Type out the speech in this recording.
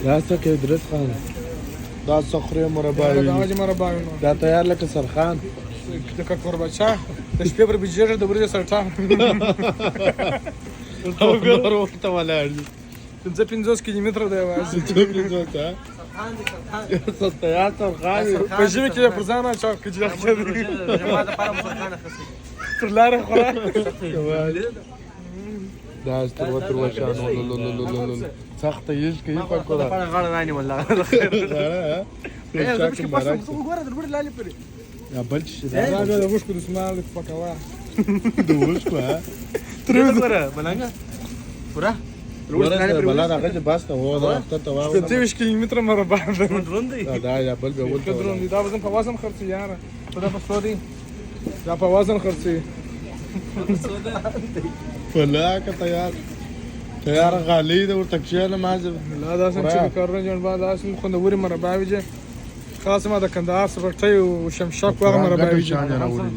دا څه کوي درس خان؟ دا څه خورې مربا دا وي؟ واجب مربا وي نو. دا تیار لکه سرخان. د ککور بچا د شپې پر بجېږه، د ورځې سرټا. او نور ورته ولاړ دي. 55 کیلومتره دی یوازې. څه پنځوس ها؟ څه تیار سرخان وي. په ژمي کې پر ځان اچاو کې چې یخ کېږي. تر لارې خوراک. دا تروه تروه شان لولولولولول سخته یش کوي په کوره. غاړه رانیول. غاړه، ها؟ وګوره د لوړې لالې پرې. یا بل څه دا دا بیا د اوښکو دستمال پکوه. د اوښکو ها؟ وګوره ملنګه پوره. ورسره بلا راغی چې بس ته و دا ته ته واغله. 25 کیلومتره مربع ده. دروند دی. دا یا بل به ولته. ښه دروند دی. دا وزن په وزن خرڅوي یاره. په دا په څو دی؟ دا په وزن خرڅوي. فلاکه تیار تیار غالۍ ده، ورته کښېنه مازې. لا داسې چې کارونه جوړ با داسې خوندورې مربا وي چې خاص ما د کندهار سپکټۍ او شمشک وغه مربا وي. شان راوړي.